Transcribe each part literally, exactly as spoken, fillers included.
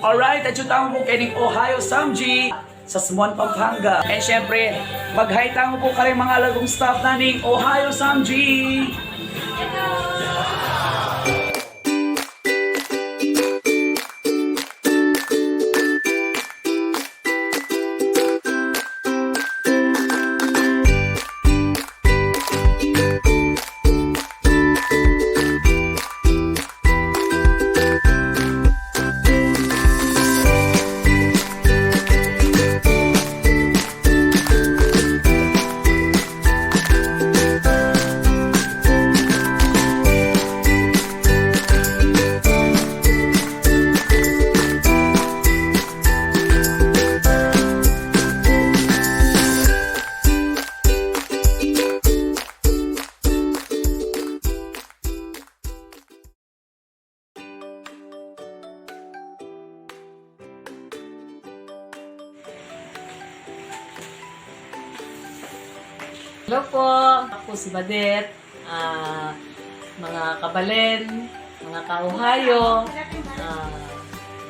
Alright, atyu tamu pu kening Ohio Samji sa San Juan, Pampanga. And syempre, mag-hi tamu pu kareng mga alagang staff na ning Ohio Samji. Hello po, ako si Badet. Ah, mga kabalen, mga ka-Ohio, ah,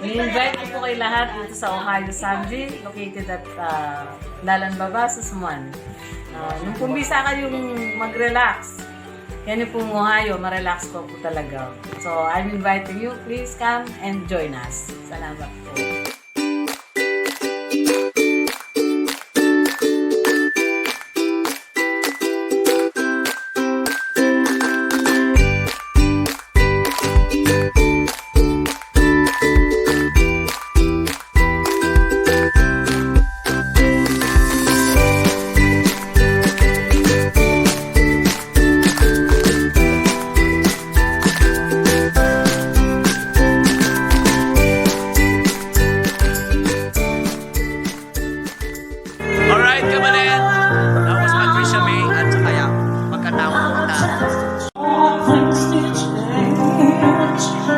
i-invite ko po kayo lahat dito sa Ohio Samji, located at, ah, Dalan Baba sa San Juan. Ah, nung pumbisa kayong mag-relax, yan yung pong Ohio, ma-relax ko po talaga. So, I'm inviting you, please come and join us. Salamat po. Alright, kabalen. Tapos mag-wish kami at saka yan, magkatawa muna. All things change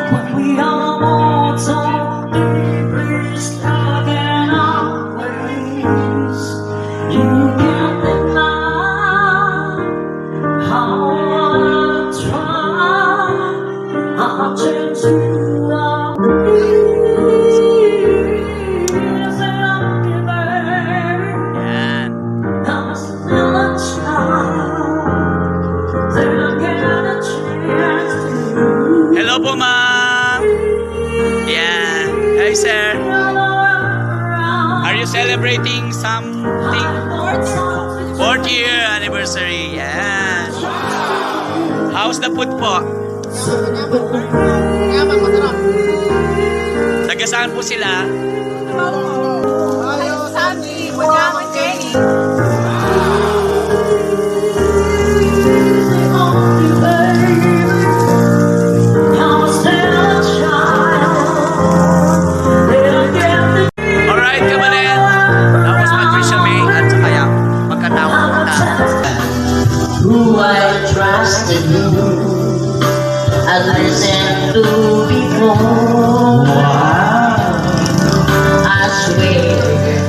when we are mortal, deeply stuck in our ways. You can't deny how I try. I'll change you. Yan. Hello po, ma'am. Yeah. Hi, sir. Are you celebrating something? Fourth year anniversary. Yeah. How's the food po? Taga saan po sila? Sandy, Wajangan, Jenny. Alright, kabalen. Tapos mag-wish kami at saka yan, magkatawa muna. Who I trust in you, I listen to before. Wow. I swear, you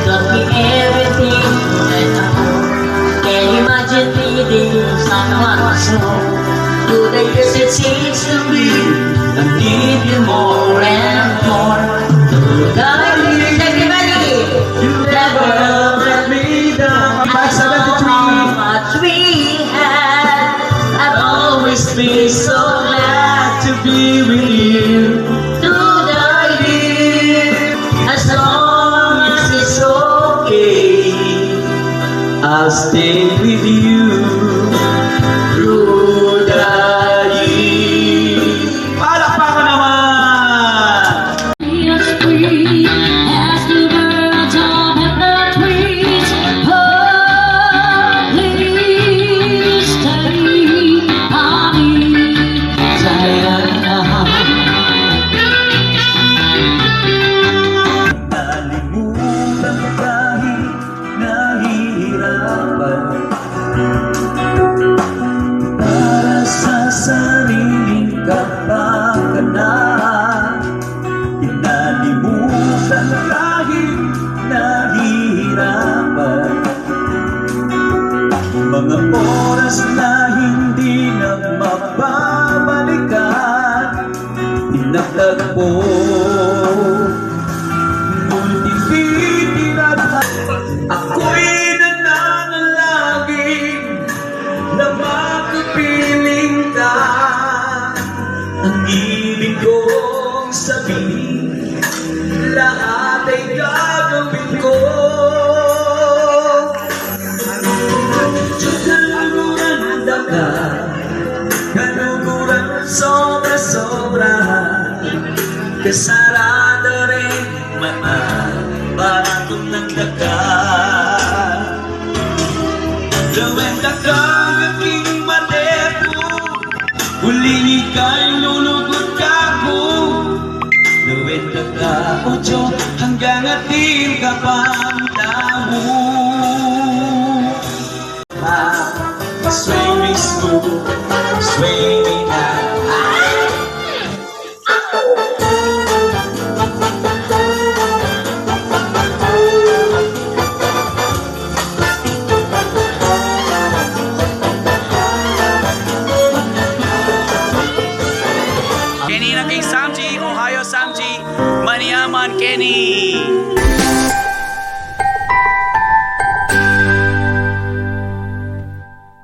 taught me everything I know. Can you imagine meeting someone so good? I guess it seems to me I need you more and more. Everybody, you never let me down. Five seventy-three. How much we had, I'll always be so glad to be with you through the year. As long as it's okay, I'll stay with you through the year. Palakpakan naman! As free as the birds of the trees, oh, please stay on me. Nalimutan kahit nahihirapan para sa sariling kapakanan. Kinalimutan kahit nahihirapan. Mga oras na hindi na mababalikan. Pinagtagpo Sarada reng mata, baratut nang daka. Lawen daka, aking mate ku, uling ika'y lulugud kaku. Lawen daka, o Dios, anggang atin ka pang tau. Sway me smooth, sway me now. Keni na king Samji, Ohio Samji, Maniaman Keni.